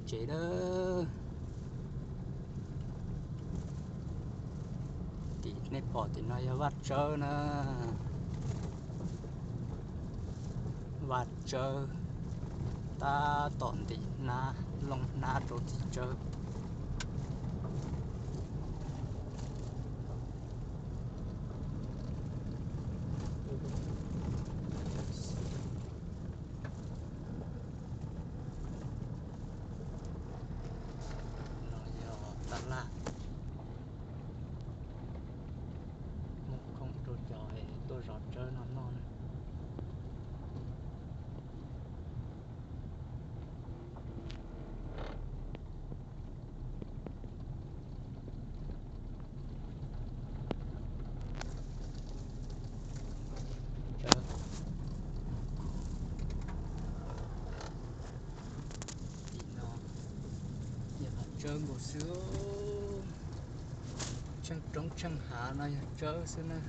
Tsev a, tim nej pom tim no yog vaj tsawb na, vaj tsawb tab tom ntim hnab looj hnab rau tim tsawb. No yog tab laj muag khoom rau cov tuaj zov tsawb no noj na. Tim no yog tsawb nkaus xwb, tsheej roob tsheej hav no yog tsawb xwb na.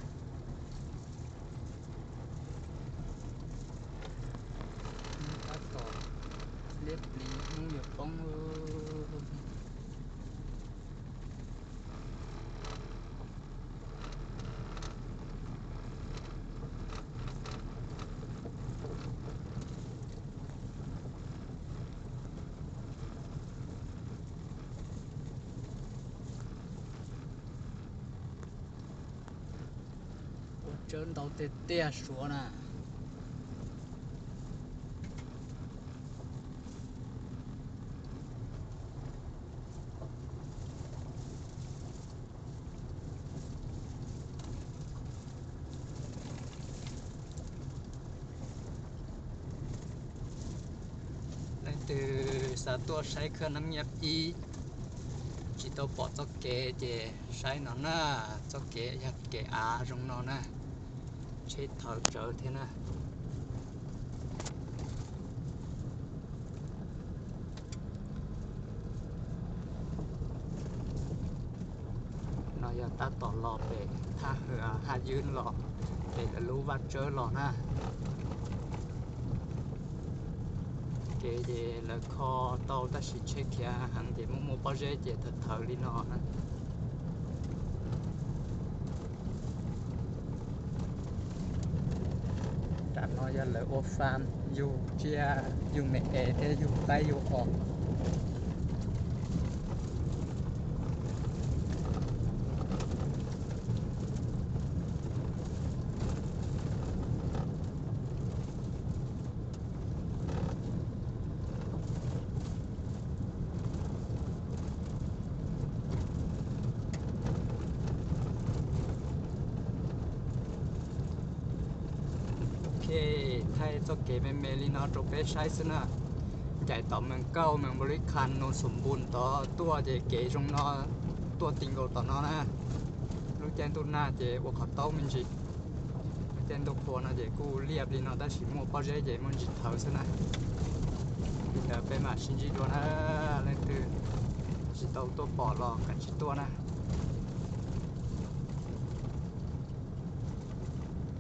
Tab tom liab pliv hnub yuav poob. Ua tsawb ntau tiag tiag Suav na. Leej twg xav tuaj saib khawb neeb nyiaj ib, tsis tau pom txoj kev ces saib no na, txoj kev yog kev av zoo no na, tsheb thawv tsawv thiab na. No yog tab tom los pem thaj hwv haj ywb los pem lawv lub vaj tsawb los na. Kev ces lawv kho tau tab sis tsheb khiav heev ces muaj muaj pob zeb ces thawv thawv li no na. Tam no yog lawv ua fam yug tsiaj yug me es thiab yug qaib yug os. Ok, thaij txoj kev me me li no rau peb saib xwb na. Ncaim tom Mees Kauj, Mees Npaus Lis Khas, Nus Xum Npus tod tuaj ces kev zoo no, tuaj ti nkaus tom no na. Lub caij ntuj nag ces ua qhov taub me ntsis, lub caij ntuj qhua no ces kuj liaj li no tab sis muaj pob zeb ces muaj ntsis thawv xwb na. Li ntawd peb mam sib ntsib dua na, leej twg tsis tau tuaj pom los kav tsij tuaj na.